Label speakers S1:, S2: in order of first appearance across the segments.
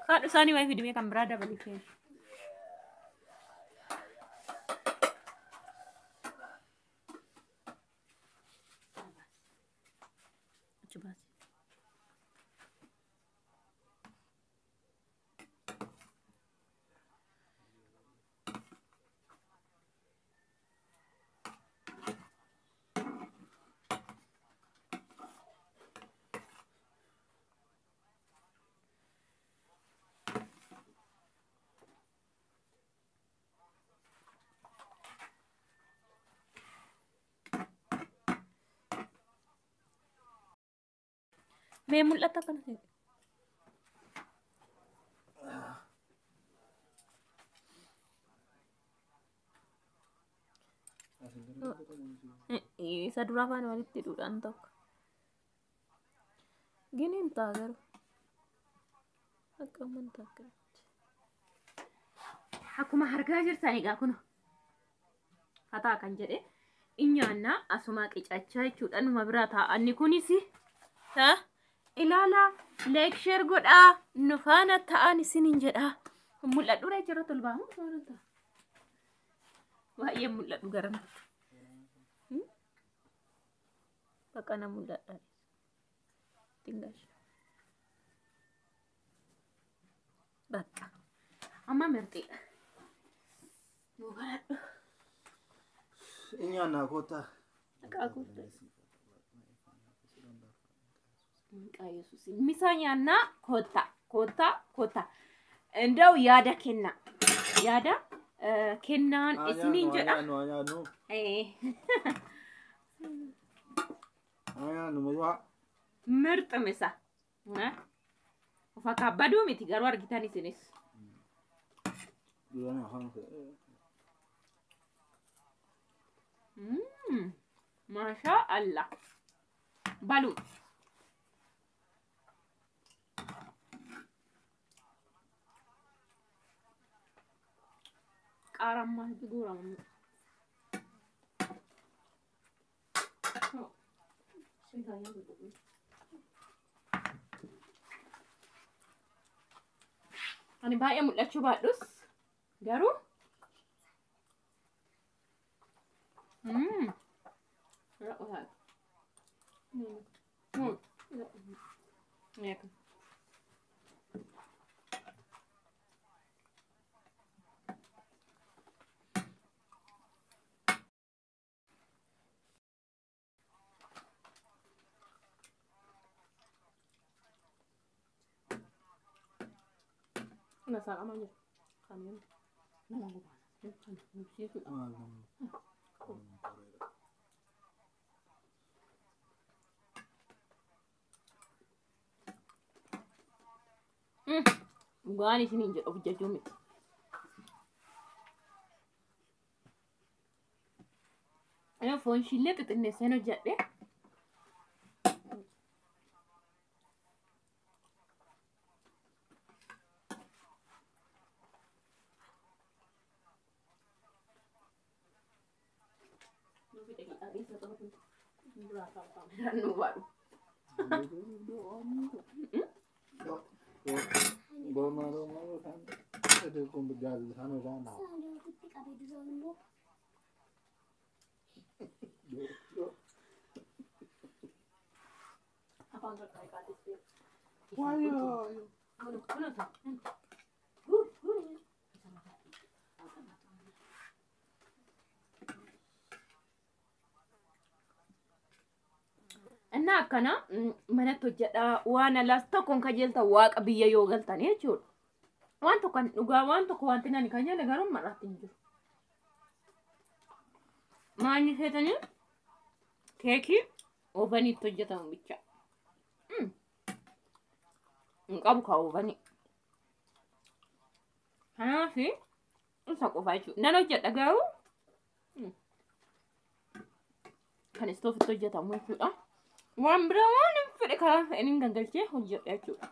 S1: Kaadhu isaanii wayii fidimee kan biraa dabalii kennu. Achi baasi. Mee mul'ata kana ta'e. Isa duraa faana walitti hidhuudhaan tokko. Gini hin ta'a garuu. Akka amantaa akkanatti. Akkuma argaa jirtan egaa kun fataa kan jedhe in nyaannaa asumaa qicachaa jechuudha numa biraa taa'anni kunis ilaalaa like share godhaa nu faana ta'an isiniin jedhaa. Mul'adhu dha jira tolbaamu faana ta'a. Baay'ee mul'adhu gara natti. Bakka na mul'adha. Xiqqaasha. Bakka. Amma mirxiidha. Nu kadhadhu.
S2: Nyaannaa koottaa.
S1: Maqaa gooftaa. Maqaa Yesuus. Misa nyaannaa koottaa koottaa koottaa. እንደው yaada kenna. Yaada kennaan isiniin jedha.
S2: Nyaannu nyaannu.
S1: Eh,
S2: Nyaannu mucaa.
S1: ምርጥ ምሳ Of akaabbaduu miti garuu argitan isinis.
S2: Duraan afaan
S1: Maashaa Allah. Balu. Qaarammaa itti guuramu. Ani baay'ee mul'achuu baadhus garuu Kana saaqamaa jira. Kamiin nama gubaana. Kana nubsiisuudha. Dhugaan isiniin jedhu of jajuu miti. Foon ishiillee xixinneesseen hojjedhe. Innaa akkana manatti hojjedhaa waan alaas tokkoon kajeeltan waaqa biyya yoo galtan jechuudha. Waan tokko kan dhugaa waan tokko wanti nani kan jedhe garuu mar'aatti hin jiru. Maanyi feetanii keekii oovaniitti hojjetamu bicha. Hin qabu ka oovanii. Kanaaf isa qofa jechuudha. Nan hojjedha garuu kan istoofitti hojjetamu jechuudha. Waan biraa waan hin fedhe karaa fedhaniin gangalchee hojjedha jechuudha.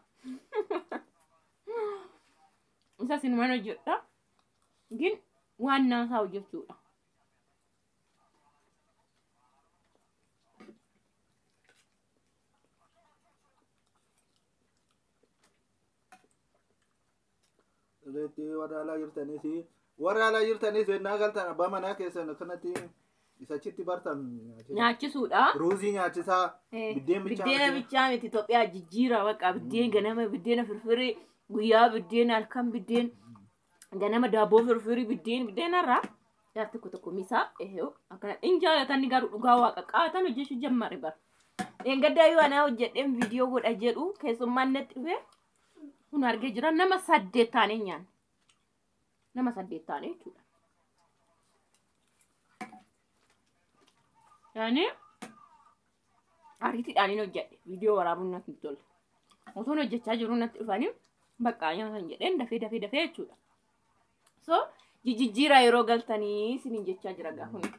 S1: Isa sinumaan hojjedha. Gin waan naasaa hojjechuudha.
S2: Sirriitti warra alaa jirtanis warra alaa jirtanis ennaa galtan abbaa manaa keessan akkanatti isa achitti bartan nyaachisa.
S1: Nyaachisuudha.
S2: Ruuzii nyaachisaa. Biddeen bichaa
S1: Biddeena
S2: miti.
S1: bichaa miti Itoophiyaa jijjiira bakka biddeen ganama biddeena firfirii guyyaa biddeen halkan biddeen ganama daabboo firfirii biddeen biddeenarraa jaarti tokko tokko misaa ehee akkana hin jaalatan garuu dhugaa waaqa qaatan hojjechuu jammare bara. Dheengaddaa yoo anaa hojjedheen viidiyoo godha jedhu keessummaan natti dhufe kun argee jira nama 8 taanee nyaanna. Nama 8 taanee jechuudha. Yaani ariitiidhaan hin hojjedhe viidiyoo waraabuun natti tolle. Otoon hojjechaa jiru natti dhufanii bakka nyaatan jedheen dafee dafee dafee jechuudha. So jijjiiraa yeroo galtanii isiniin jechaa jira gaafuni.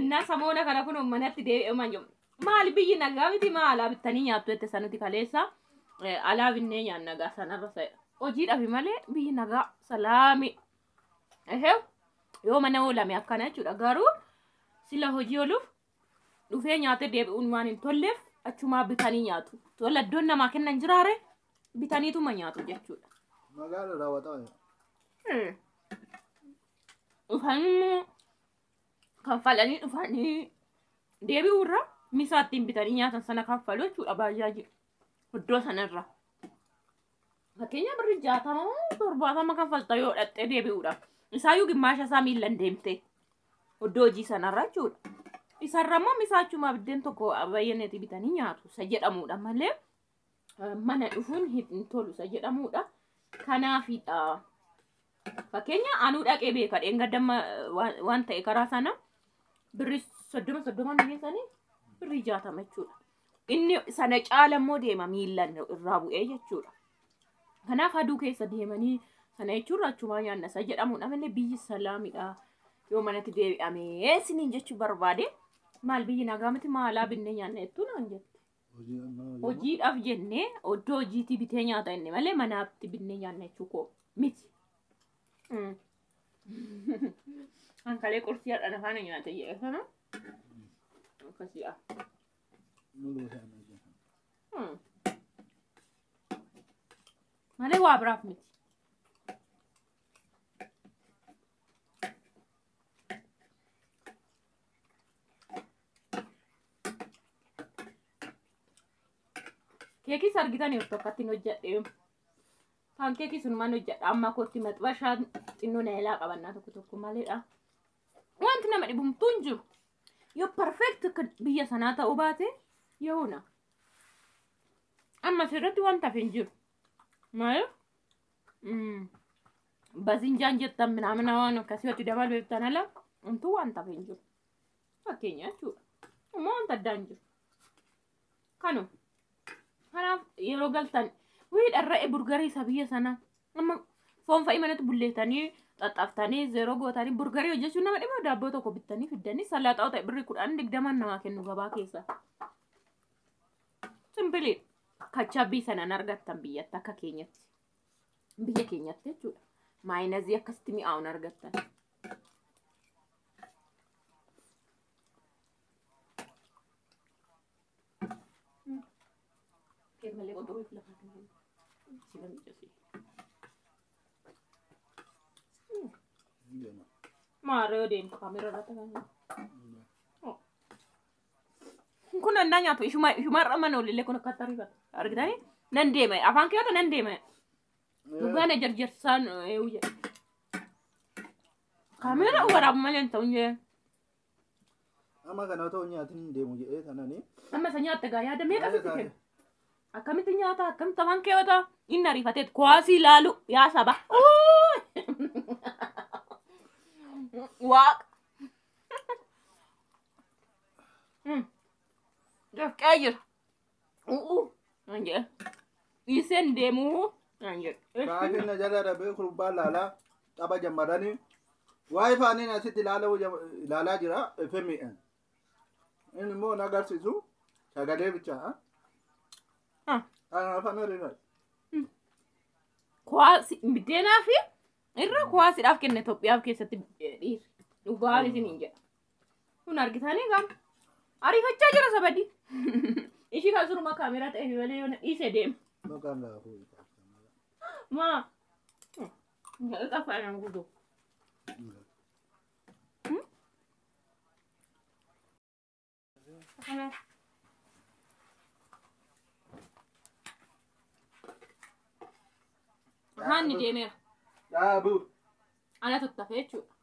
S1: Na samoona kana kun manatti deebi'ee maal jedhu maali biyyi nagaa miti maa alaa bittanii nyaattu jette sanuti kaleessa alaa binnee nyaanna gaa sanarra hojiidhaaf malee biyyi nagaa salaami. Ehee yoo mana oolame akkana jechuudha garuu sila hojii ooluuf dhufee nyaatee deebi'uun waan hin tolleef achumaa bitanii nyaatu. Tola iddoon namaa kennan jiraare bitaniituma nyaatu jechuudha.
S2: Magaala raawwataa.
S1: Dhufanii kaffalanii dhufanii deebi'uurra misaa ittiin bitanii nyaatan sana kaffalu jechuudha baajaaji iddoo sanarra. Fakkeenya birri 60 70 kaffalta yoo dhaqxee deebi'uudhaaf. Isaayyuu gimmaasha isaa miillan deemte iddoo hojii sanarra jechuudha. Isarra immoo misaa achumaa biddeen tokko bayyaneeti bitanii nyaatu isa jedhamudha malee mana dhufuun hin tolu isa jedhamudha. Kanaafidha. Fakkeenya anuu dhaqee beeka dheengadamma waan ta'e karaa sana birri 30 30 geessanii birri 60 jechuudha. Inni sana caala immoo deema miillan irraa bu'ee jechuudha. Kanaaf aduu keessa deemanii sana jechuun achumaa nyaanna isa jedhamudha malee biyyi salaamidha. Yoo manatti deebi'amee isiniin jechuu barbaade maal biyyi nagaa miti maalaa binnee nyaanna jettuu naan jette. Hojiidhaaf jennee iddoo hojiitii bitee nyaata inni malee manaatti binnee nyaanna jechuu koo miti. Hankalee qursii har'a afaan nyaate jedhe sana akkasiidha. Malee waa biraaf miti. Keekis argitaniiru tokkotti hojjedhe. Paankeekii sunumaan hojjedha. Amma kootti maxxashaa xinnoo na ilaa qabannaa tokko tokko maleedha. Wanti nama dhibumtuu hin jiru. Yoo perfect akka biyya sanaa ta'uu baate yoona. Amma asirratti wanta hafe hin jiru. Maaliif? Bazinjaan jettan minaamina waan akkasii watti dabaluu jettan ala homtuu wanta hafe hin jiru. Fakkeenya jechuudha. Immoo wanta addaa hin jiru. Kanuma. Kanaaf yeroo galtan wayii dharra'e burgarii isa biyya sanaa amma foon fa'i manatti bulleetanii xaxxaftanii zeeroo gootanii burgarii hojjechuun nama dhibaa daabboo tokko bittanii fiddanii salaaxaa ta'e birrii 10 20 namaa kennu gabaa keessa. Simpilii kachabbii sanaan argattan biyyatti akka keenyatti biyya keenyatti jechuudha. Maayinazii akkasitti mi'aawun argattan. Malee qoxoruuf lafa kennu. Maarree yoo deemtu kaameera irratti kan. Kun annaa nyaatu ishumarra mana olillee kun akkatti ariifata. Argitanii? Nan deema. Afaan keewwata nan deema. Dhugaa na jarjarsaan eewu jedhe. Kaameera waraabu malee hin ta'u jee.
S2: Amma kana otoo nyaatiin deemu jedhee sanani.
S1: Amma isa nyaatte gaa yaada meeqa sitti kenna? Akkamitti nyaata akkamitti afaan keewwata? Inni ariifateet kuwaasii ilaalu yaa saba. Waaqa. Dafqee jira. Naan jedhe. Dhiiseen deemuu naan jedhe.
S2: Baafin na jala darbee kubbaa laalaa tapha jammaranii waa'ee faaniin asitti ilaalaa jira FM. Inni immoo na agarsiisu sagalee bichaa. Afaan ariifata.
S1: Kuwaasii biddeenaa fi irra kuwaasiidhaaf kenna Itoophiyaaf keessatti dhiirri. Dhugaan isiniin jedha. Kun argitanii gama. Ariifachaa jira sabadii. Ishii kan suruma kaameraa ta'e malee yoo na dhiisee deema.
S2: Maqaan laafuu.
S1: Maa? Nyaata afaan guutuu. Haanni deemeera.
S2: Dhaabu.
S1: Ana tattafee jechuudha.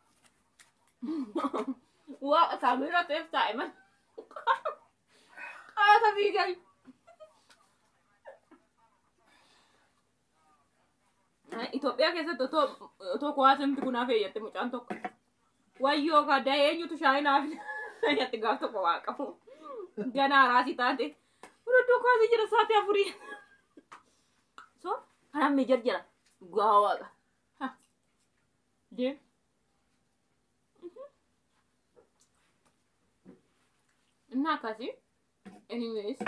S1: Waa kaameeraa ta'eef taa'e malee. Qaata fiigan. Itoophiyaa keessatti otoo kuwaasimti kunaaf eeyyatte mucaan tokko. Wayyoo kaaddaa eenyutu shaayii naaf eeyyatte gaaf tokko waa qabu. Ganaa raasii taate. Iddoo kuwaasii jira sa'aatii 4. So kanaaf mee jarjara. Dhugaa waaqa. Deem. እና akkasii anyways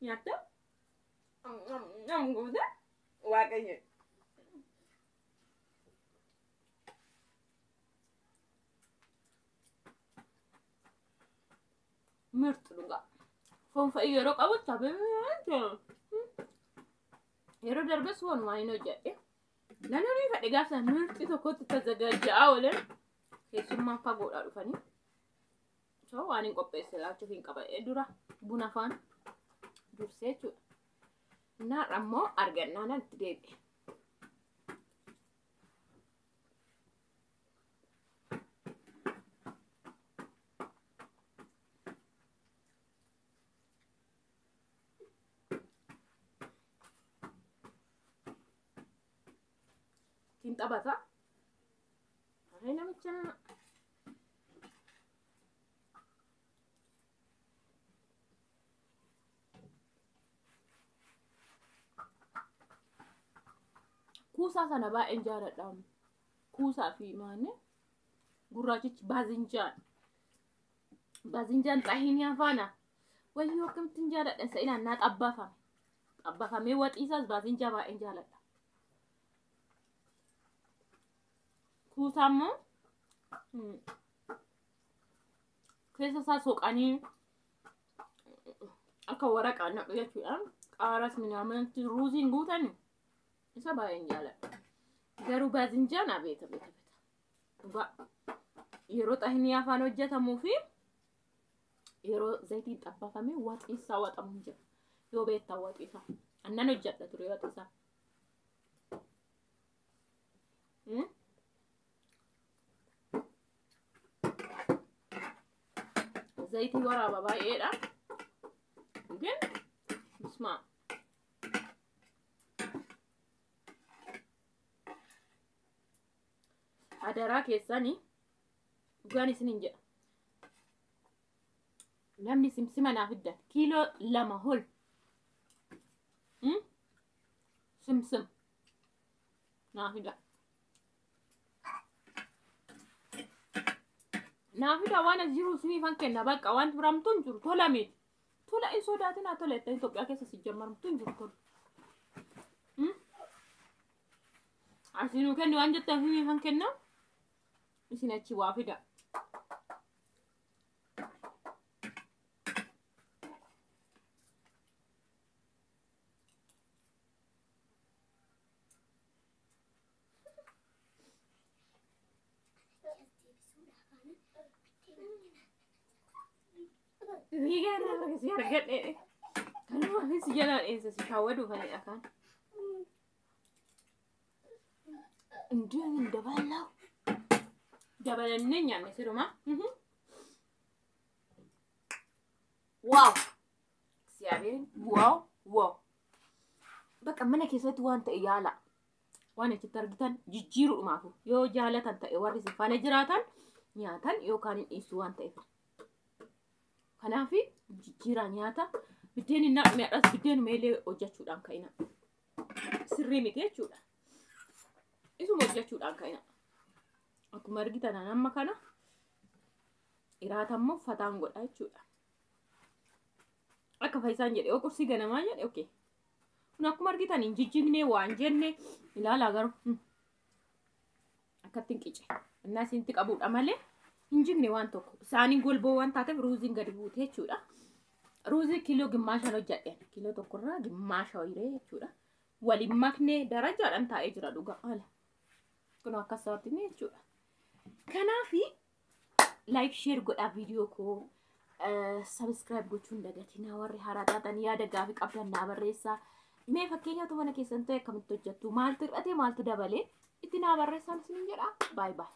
S1: nyaatta nam goota waaqayyo mirxi dhugaa foon fa'i yeroo qabutti yeroo darbes walumaa hin hojjedhe. Naannoo fedhe gaafsa mirxi tokkotti tajaajilaa oolan keessummaan fagoodhaa dhufanii. So waan hin qopheesse laachuuf hin qabadhe dura buna afaan dursee jechuudha. Naarra immoo argannaa natti deebi'e. Ittiin taphata. Harree namicha kuusaa sana baay'een jaaladha. Kuusaa fi maanne gurraachichi baazinjaan. Baazinjaan xahinii afaana. Wayyoo akkamittiin jaaladha isa inaan naa xabbafame. Xabbafamee waxiisaas baazinjaa baay'een jaaladha. Kuusaa immoo keessa isaa soqanii akka waraqaa naqu jechuudha. Qaaras minaamanatti ruuziin guutani isa baay'een jaaladha. Garuu baazinjaan abeeta beeta beeta. Dhugaa yeroo xahinii afaan hojjetamuu fi yeroo zayitiin xabbafamee waxiisaa waxamu hin jira. Yoo beektan waxiisaa. Annan hojjedha ture waxiisaa. Zayitii waraaba baay'eedha. ግን ስማ adaraa keessanii dhugaan isiniin jedha. Namni simsima naaf fiddan kiiloo 2 ol simsim naaf fida. Naaf fida waan as jiru isiniifan kenna bakka wanti biramtuu hin jiru tola miti. Tola hin sodaatinaa tola jettanii Itoophiyaa keessa si jammaramtuu hin jiru tola. Asinuu kenni waan jettan isiniifan kenna isin achi waa fida. Si argadhe. Kanumaafis si jalaan eessa si kaawwaduufanidha kaan. Indeen hin dabalaa. Dabalannee nyaanne sirumaa. Waaw! እግዚአብሔር wow wow! Bakka mana keessatti waan ta'e yaala. Waan achitti argitan jijjiiruudhumaafu yoo jaalatan ta'e warri isin faana jiraatan nyaatan yookaan hin dhiisu waan ta'eef. Kanaaf jijjiiraa nyaata biddeen hin naqne hadhas biddeen meelee hojjechuudhaan ka'ina. Sirrii miti jechuudha. Isuma hojjechuudhaan ka'ina. Akkuma argitan amma kana iraata immoo fataan godha jechuudha. Akka faayisaan jedhe yoo qursii ganamaa jedhe okee. Kun akkuma argitan hin jijjiigne waan jenne ilaalaa garuu akkatti hin qice. Innaa isinitti qabuudha malee Hin jigne waan tokko. Saaniin golboo waan taateef ruuziin gadi buute jechuudha. Ruuzii kiiloo gimmaashaan hojjedhe. Kiiloo tokkorraa gimmaasha hoyiree jechuudha. Waliin maknee darajaadhaan taa'ee jira dhugaa. Haala. Kun akkas sababni jechuudha. Kanaafi like share godhaa viidiyoo koo subscribe gochuun dagatinaa warri haaraa taatan yaada gaafii qabdan naa barreessaa. Mee fakkeenyaatu mana keessan ta'e akkamitti hojjettu maaltu hir'ate maaltu dabalee itti naa barreessaan isiniin jedha. Baay baay.